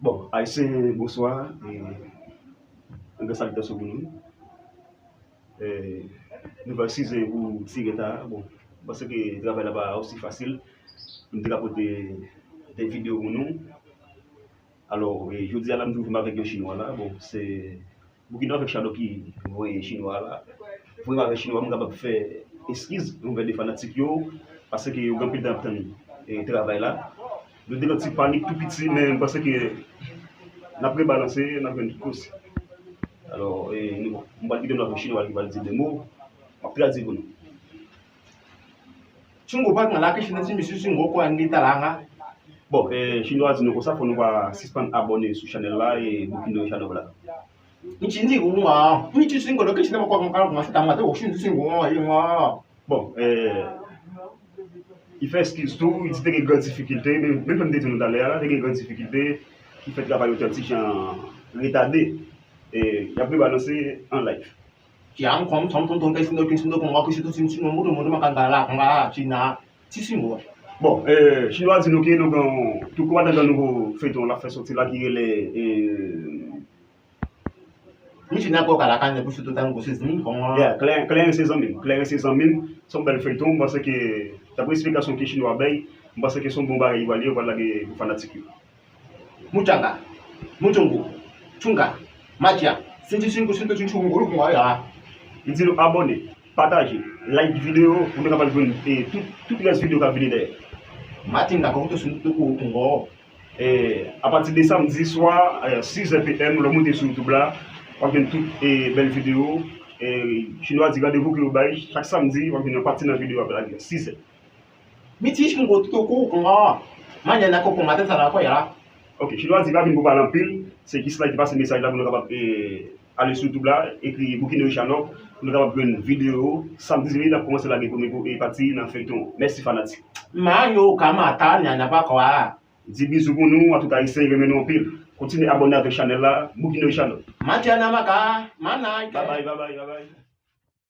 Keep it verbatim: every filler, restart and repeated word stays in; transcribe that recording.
Bon, Ayisyen, bonswa. E, yon gran salitasyon pou nou. E, nou fè eskize pou ti reta. Bon, m panse ke travay la pa osi fasil. M te ka pote de videyo pou nou. Alò, e, jodi a la, m twouve m avèk yon Chinwa la. Bon, se Boukido avèk Chadò ki voye Chinwa la. Voye m avèk Chinwa, m kapab fè eskiz anvè de fanatik yo, paske yo gen anpil tan ap tann, e, travay la. Nou te nan ti panik tou piti, men m panse ke n ap rebalanse, n ap jwenn tout koze. Alò, e, nou, m pral kite nou avèk Chinwa ki pral di de mo, m ap tradui pou nou. Chungo pa nan la ke chine ti misye Chungo kwa ngi talanga. Bon, e, Chinwa di nou konsa, fò nou pa sispann abòne sou chanèl la e Boukido Chadò la. Nchi ndi ku ngwa. Nchi Chungo lo ke chine kwa kwa kwa kwa ta mate o shin Chungo ngwa ngwa. Bon, e, li fè eskiz tou, li di te gen gran difikilte, men, menm jan m te di nou talè a la, te gen gran difikilte ki fè travay yo te yon ti jan retade. E, y ap rebalanse an live. Ki an kòm tòm tòm tòm kè sindo kin sindo kòm wak sindo sin sindo mundo mundo makangala kanga china ti singo. Bon, e, Chinwa di nou ke nou gen tout kwa nan nouvo feyton l ap fè soti la ki rele, e, Michi nan kò kala kane pou sitou tan gwo sezon kòm. Yeah, Kleren, Kleren se zanmi m. Kleren se zanmi m. Se yon bèl feyton. M panse ke, daprè esplikasyon ke Chinwa bay, m panse ke se yon bon bagay li pral ye, li pral lage pou fanatik yo. Muchanga, Muchungu, Chunga, Matia, Sinti Singu Sintu Chinchungu Rukunga ya. Li di nou abòne, pataje, like videyo pou nou kapab jwenn, e, tout, tout rès videyo k ap vini dèyè. Matinga Kokoto Sintu Rukunga. E, apati de samdi swa, e, sis è P M, lè w moute sou YouTube la, w ap jwenn tout, e, bèl videyo. E, Chinwa di randevou ke yo bay, chak samdi, w ap jwenn yon pati nan videyo ap lage, sis è. Miti Chingo Toko Kongo. Manya na koko mata sa la kwa ya. Ok, Chinwa di pa vin pou pale anpil. Se jis la ki pase mesaj la pou nou kapab, e, ale sou YouTube la, ekri Boukido Richard Nord, pou nou kapab jwenn videyo. Samdi vini, n ap kòmanse lage premye pou, e, pati nan feyton. Mèsi fanatik. Mayo kamata nya na pa kwa. Di bizou pou nou, an tout Ayisyen, renmen nou anpil. Kontinye abòne avèk chanèl la, Boukido Richard Nord. Matia na maka, manay. Bye bye, bye bye, bye bye.